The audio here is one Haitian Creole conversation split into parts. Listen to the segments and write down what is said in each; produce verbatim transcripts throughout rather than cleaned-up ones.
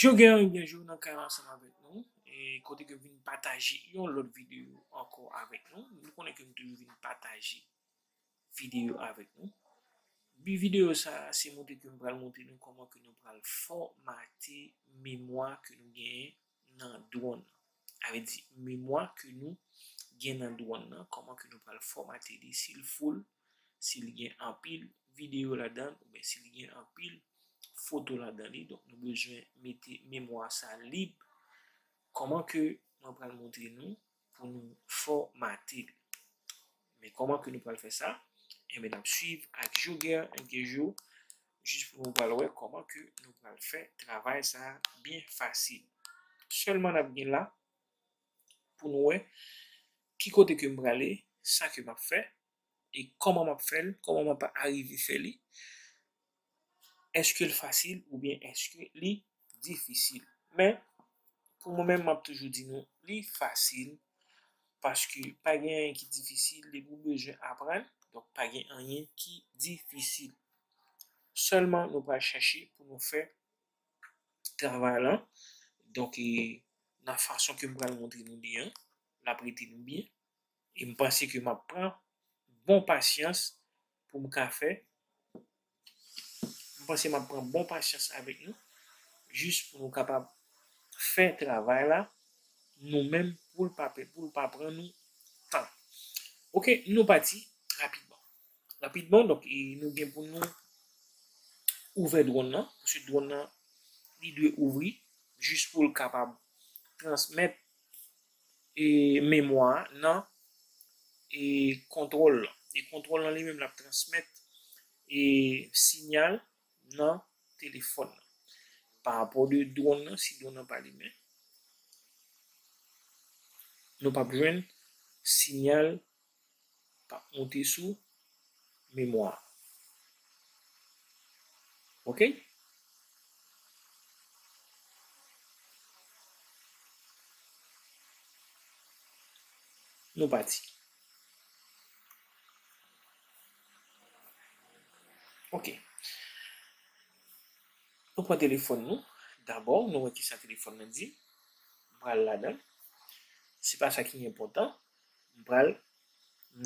Yo gen yon byen jou nan kay ansanm avèk nou, e kote ke m vin pataje yon lòt videyo ankò avèk nou. Nou konnen ke m toujou vin pataje videyo avèk nou. Bi videyo sa a, se montre ke m pral montre nou kòman ke nou pral fòmate memwa ke nou genyen nan dwòn nan. Sa vle di, memwa ke nou gen nan dwòn nan, kòman ke nou pral fòmate li, si l full, si l gen anpil videyo ladan l, oubyen si l gen anpil foto ladan li. Donk, nou bezwen mete memwa sa lib. Kòman ke mwen pral montre nou pou nou fòmate l? Men kòman ke nou pral fè sa? Enben, n ap swiv ak Joger Enkejo, jis pou nou pral wè kòman ke nou pral fè travay sa a byen fasil. Sèlman n ap gen la pou nou wè ki kote ke m prale, sa ke m ap fè, e kòman m ap fè l, kòman m ap arive fè li. Èske l fasil oubyen èske li difisil? Men, pou mwen menm, m ap toujou di nou, li fasil, paske pa gen anyen ki difisil, depi w bezwen aprann, donk pa gen anyen ki difisil. Sèlman, nou pral chèche pou nou fè travay lan. Donk, e, nan fason ke m pral montre nou li an, l ap rete nou byen. E m panse ke m ap pran bon pasyans pou m ka fè. M panse m ap pran bon pasyans avèk nou, jis pou nou kapab fè travay la nou menm, pou l pa pè-, pou l pa pran nou tan. Oke, nou pati rapidman. Rapidman, donk, e, nou gen pou nou ouvè dwòn nan, paske dwòn nan, li dwe ouvri, jis pou l kapab transmèt, e, memwa a nan, e, kontwòl lan. E kontwòl lan li menm l ap transmèt, e, siyal nan telefòn nan. Pa rapò de dwòn nan, si dwòn nan pa limen, nou p ap jwenn siyal p ap monte sou memwa. Oke? Nou pati. Oke. Nou pran telefòn nou. Dabò, nou wè kisa telefòn nan di. M pral ladan. Se pa sa ki enpòtan. M pral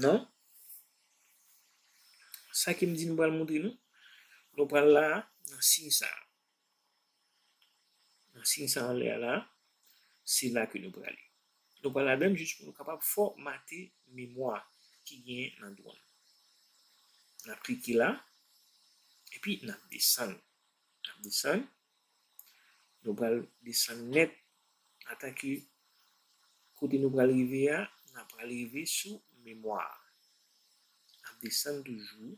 nan. Sa ke m di m pral montre nou. Nou pral la, nan siy sa a. Nan siy sa anlè a la, se la ke nou prale. Nou pral ladan l jis pou nou kapab fòmate memwa ki genyen nan dwòn. N ap klike la, epi n ap desann. N ap desann. Nou pral desann nèt. Ata ke kote nou pral rive a, n ap pral rive sou memwa a. N ap desann toujou.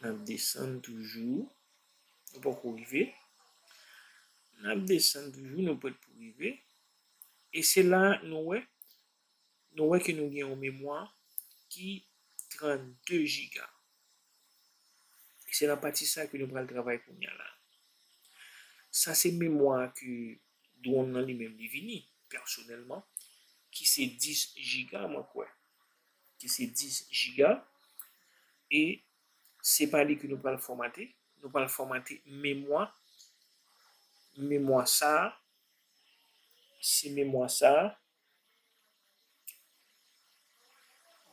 N ap desann toujou. Nou poko rive. N ap desann toujou, nou prèt pou rive. E se la nou wè, nou wè ke nou gen yon memwa ki trannde jiga. E se nan pati sa ke nou pral travay kounye a la. Sa se memwa ke dwòn nan li menm li vini, pèsonèlman, ki se dis jiga, mwen kwè. Ki se dis jiga. E se pa li ke nou pral fòmate. Nou pral fòmate memwa. Memwa sa a, se memwa sa a.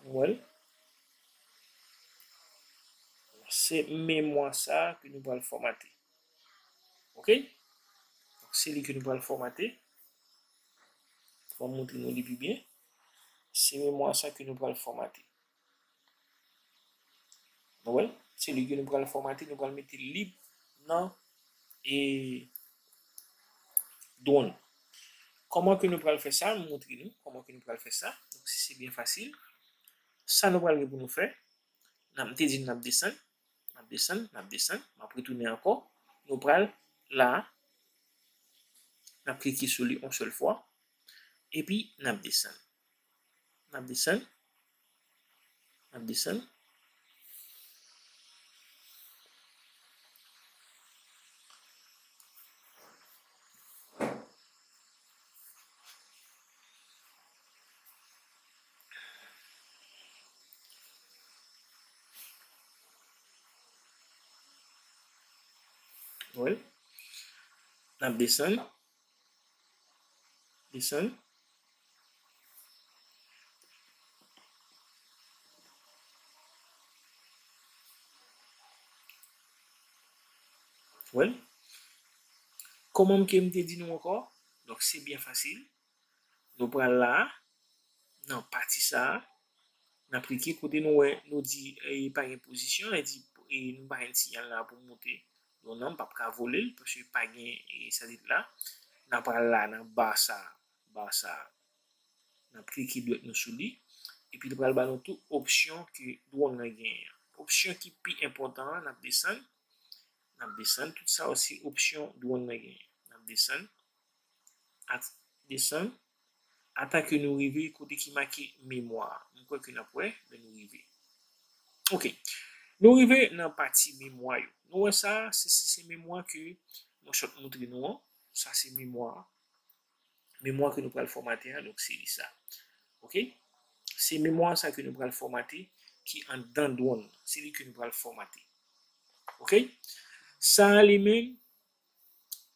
Nou wè l? Se memwa sa a ke nou pral fòmate. Oke? Donk, se li ke nou pral fòmate. Fò m montre nou li pi byen. Se memwa sa ke nou pral fòmate. Nou wè l? Se li ke nou pral fòmate, nou pral mete l lib nan, e, dwòn. Kòman ke nou pral fè sa? M montre nou kòman ke nou pral fè sa. Donk, se, se byen fasil. Sa nou pral gen pou nou fè, n ap, m te di n ap desann, n ap desann, n ap desann, m ap retounen ankò. Nou pral la, n ap klike sou li yon sèl fwa, epi n ap desann. N ap desann. N ap desann. Wè. N ap desann. Desann. Wè l. Kòman ke m te di nou ankò? Donk, se byen fasil. Nou pral la, nan pati sa a, n ap klike kote nou wè, nou di, e, pa gen pozisyon, e di, e, nou pa gen siyal la pou moute. Donk, non, m p ap ka vole l, paske pa gen, e, satelit la. N ap pral la, nan ba sa a, ba sa a. N ap klike dwèt nou sou li, epi li pral ba nou tout opsyon ke drone nan genyen. Opsyon ki pi enpòtan an, n ap desann. N ap desann. Tout sa yo se opsyon drone nan genyen. N ap desann. At-, desann. Ata ke nou rive kote ki make memwa. M kwè ke n ap wè lè nou rive. Ok. Nou rive nan pati memwa yo. Nou wè sa, se, se, se memwa ke mwen sot montre nou an. Sa se memwa. Memwa ke nou pral fòmate a, donk se li sa. Ok? Se memwa sa ke nou pral fòmate ki anndan drone nan. Se li ke nou pral fòmate. Ok? Sa a li menm,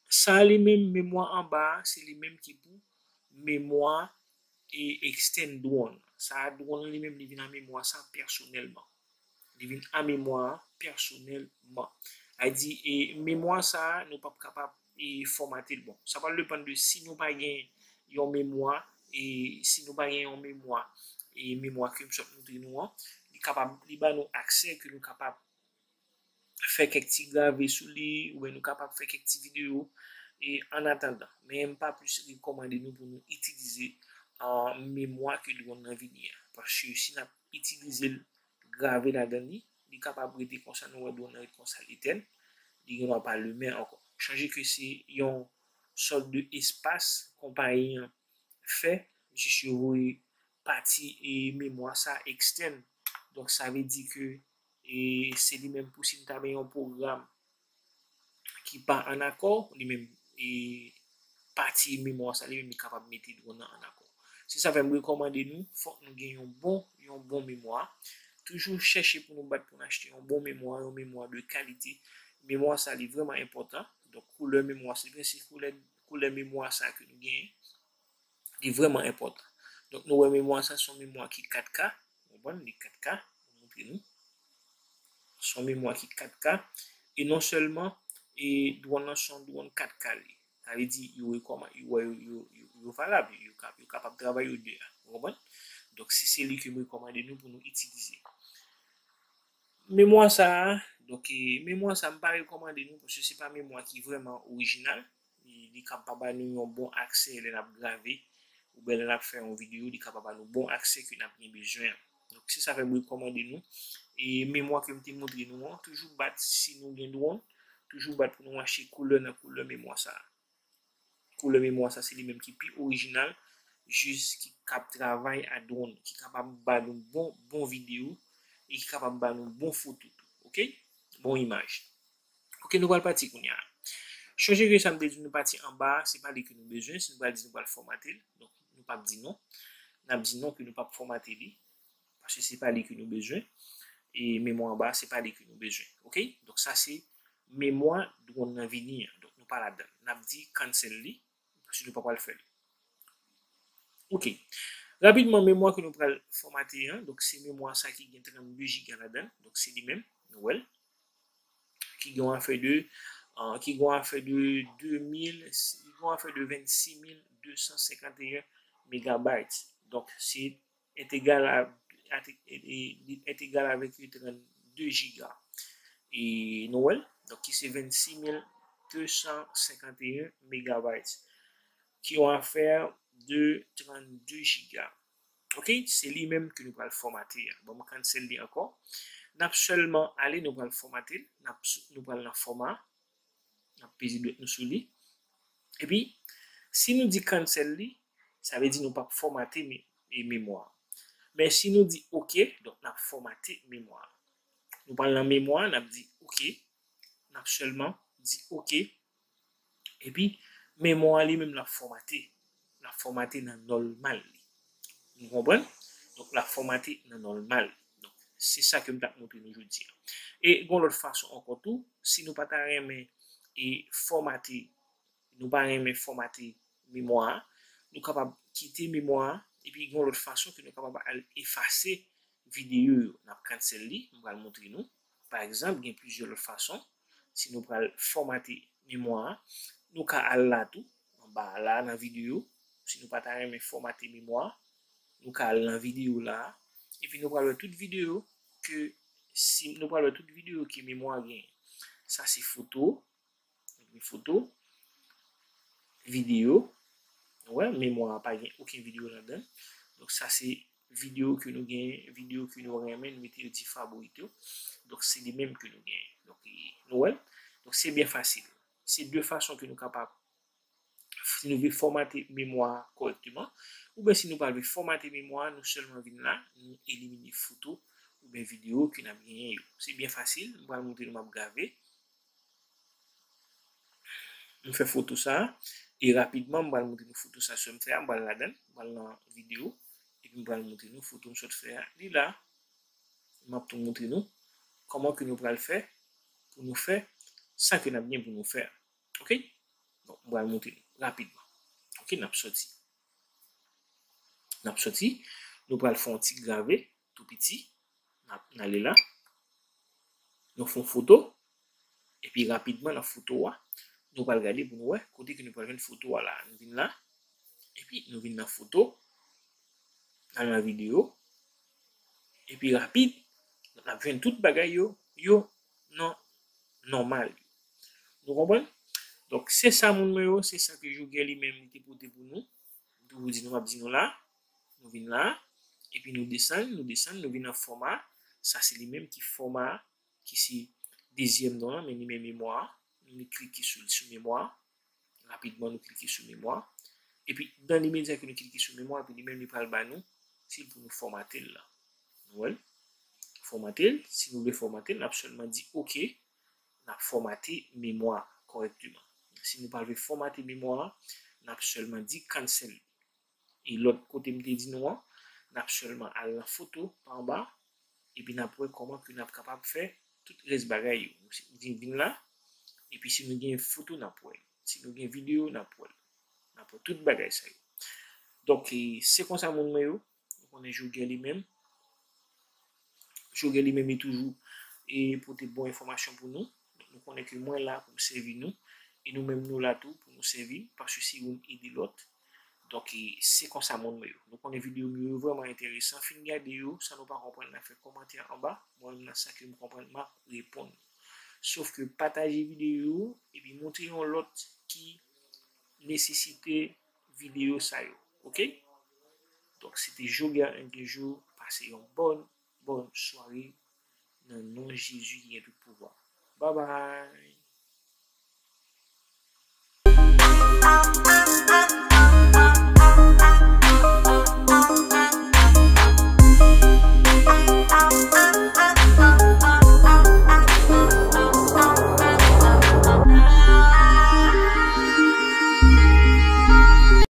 sa a li menm, memwa anba a, se li menm ki pou memwa e extend drone. Sa a drone li menm li vin an memwa sa pèsonèlman. Li vin an memwa pèsonèlman. Sa vle di, e, memwa sa a, nou p ap kapab, e, fòmate l. Bon, sa pral depann de si nou pa gen yon memwa, e si nou pa gen yon memwa, e memwa ke m sot montre nou an, li kapab, li ba nou aksè ke nou kapab fè kèk ti grave sou li, oubyen nou kapab fè kèk ti videyo, e annatandan. Men m pa plis rekòmande nou pou nou itilize, a, memwa ke drone nan vini an. Paske si n ap itilize l grave ladan li, li kapab rete konsa, nou wè drone nan ret konsa, l etèn, li gendwa pa limen ankò. Chonje ke se yon sòt de espas konpayi an fè, jis yo voye pati e memwa sa extend. Donk, sa vle di ke, e, se li menm pou si n ta gen yon pwogram ki pa an akò, li menm, e, pati memwa sa, li menm li kapab mete drone nan an akò. Se sa fè m rekòmande nou, fòk nou gen yon bon, yon bon memwa. Toujou chèche pou nou bat pou n achte yon bon memwa, yon memwa de kalite. Memwa sa, li vrèman enpòtan. Donk, koulè memwa sa, se koulè, koulè memwa sa ke nou genyen. Li vrèman enpòtan. Donk, nou wè memwa sa, se yon memwa ki kat K. Ou konprann? Li kat K. Mwen montre nou. Se yon memwa ki kat K. E non sèlman, e drone nan se yon drone kat K li. Sa vle di, yo rekòman-, yo, yo, yo, yo, yo valab, yo ka-, yo kapab travay yo de a. Ou konprann? Donk, se, se li ke m rekòmande nou pou nou itilize. Memwa sa a, donk, e, memwa sa a, m pa rekòmande nou, paske se pa memwa ki vrèman orijinal. Li, li ka pa ba nou yon bon aksè lè n ap grave, oubyen lè n ap fè yon videyo, li ka pa ba nou bon aksè ke n ap gen bezwen an. Donk, se sa fè m rekòmande nou. E memwa ke m te montre nou an, toujou bat si nou gen drone, toujou bat pou nou achte koulè nan koulè memwa sa a. Koulè memwa sa, se li menm ki pi orijinal, jis ki kab travay a drone, ki kapab ba nou bon, bon videyo, e ki kapab ba nou bon foto tou, ok? Bon imaj. Ok, nou pral pati kounye a. Chonje ke sa m te di nou pati anba a, se pa li ke nou bezwen, si nou pral di nou pral fòmate l, donk nou p ap di non. N ap di non ke nou p ap fòmate li, paske se pa li ke nou bezwen. E memwa anba a, se pa li ke nou bezwen. Ok? Donk sa se memwa drone nan vini an. Donk nou pa ladan l. N ap di cancel li, paske nou pa pral fè l. Ok. Rapidman, memwa ke nou pral fòmate an, donk se memwa sa ki gen trannde giga ladan l. Donk se li menm, nou wè l. Ki gen yon afè de, ah, ki gen yon afè de de mil, ki gen yon afè de vennsis mil de san senkanteyen megabytes. Donk, se entegal a, a, e, e, li entegal avèk trannde giga. E nou wè l, donk, ki se vennsis mil de san senkanteyen megabytes. Ki yon afè de trannde giga. Ok, se li menm ke nou pral fòmate a. Bon, m cancel li ankò. N ap sèlman ale, nou pral fòmate l. N ap, nou pral nan fòma. N ap peze dwèt nou sou li. Epi, si nou di cancel li, sa vle di nou p ap fòmate me-, e memwa. Men si nou di ok, donk n ap fòmate memwa. Nou pral nan memwa, n ap di ok. N ap sèlman di ok. Epi, memwa li menm l ap fòmate. L ap fòmate nan nòmal li. Nou konprann? Donk, l ap fòmate nan nòmal li. Donk, se sa ke m t ap montre nou jodi a. E gon lòt fason ankò tou, si nou pa ta renmen e fòmate nou pa renmen fòmate memwa a, nou kapab kite memwa a, epi gen yon lòt fason ke nou kapab al efase videyo yo. N ap cancel li, m pral montre nou. Pa egzanp, gen plizyè lòt fason. Si nou pral fòmate memwa a, nou ka al la tou, anba la nan videyo. Si nou pa ta renmen fòmate memwa a, nou ka al nan videyo la a. Epi nou pral wè tout videyo ke, si nou pral wè tout videyo ke memwa a genyen. Sa se foto, gen foto, videyo. Nou wè, memwa a pa gen okenn videyo ladan. Donk, sa se videyo ke nou gen, videyo ke nou renmen, nou mete yo di favorite yo. Donk, se li menm ke nou gen. Donk, e, nou wè. Donk, se byen fasil. Se de fason ke nou kapab, si nou vle fòmate memwa a kòrèkteman, oubyen si nou pa vle fòmate memwa a, nou sèlman vin la, nou elimine foto oubyen videyo ke n ap genyen yo. Se byen fasil, m pral montre nou m ap grave. M fè foto sa a, e rapidman, m pral montre nou foto sa a, sa m fè a, m pral ladan l, m pral nan videyo, epi m pral montre nou foto m sot fè a, li la. M ap tou montre nou kòman ke nou pral fè pou nou fè sa ke n ap gen pou nou fè a. Oke? Bon, m pral montre nou rapidman. Oke, n ap sòti. N ap sòti, nou pral fè yon ti grave, tou piti. N ap, n ale la. Nou fè yon foto. Epi rapidman nan foto a, nou pral gade pou nou wè kote ke nou pral jwenn foto a la. Nou vin la. Epi nou vin nan foto. N al nan videyo. Epi rapid, n ap jwenn tout bagay yo, yo nan nòmal. Nou konprann? Donk, se sa moun mwen yo, se sa ke Joker li menm li te pote pou nou. M toujou di nou, m ap di nou la. Nou vin la. Epi nou desann, nou desann, nou vin nan fòma. Sa se li menm ki fòma, ki se dezyèm non an, men li menm memwa. Nou klike sou, sou memwa. Rapidman, nou klike sou memwa. Epi, dan limedya ke nou klike sou memwa, epi li menm li pral ba nou, se pou nou fòmate l la. Nou wè l? Fòmate l, si nou vle fòmate l, n ap sèlman di oke, n ap fòmate memwa a kòrèkteman. Si nou pa vle fòmate memwa a, n ap sèlman di cancel. E lòt kote m te di nou an, n ap sèlman al nan foto pa anba, epi n ap wè kòman ke n ap kapab fè tout rès bagay yo. Vin, vin la, epi si nou gen foto, n ap wè l. Si nou gen videyo, n ap wè l. N ap wè tout bagay sa yo. Donk, e, se konsa moun mwen yo, nou konnen Joker li menm. Joker li menm li toujou e pote bon enfòmasyon pou nou. Donk, nou konnen ke mwen la pou m sèvi nou. E nou menm nou la tou pou nou sèvi, pa sousi youn ede lòt. Donk, e, se konsa moun mwen yo. Nou konnen videyo m yo vrèman enteresan. Fin gade yo, sa nou pa konprann la fè kòmantè anba. Mwen menm nan sa ke m konprann, m ap reponn. Sof ke pataje videyo yo, epi montre yon lòt ki nesesite videyo sa yo. Oke? Donk, se te Joker Engejo. Pase yon bòn, bòn sware nan non Jezi ki gen tout pouvwa. Babay!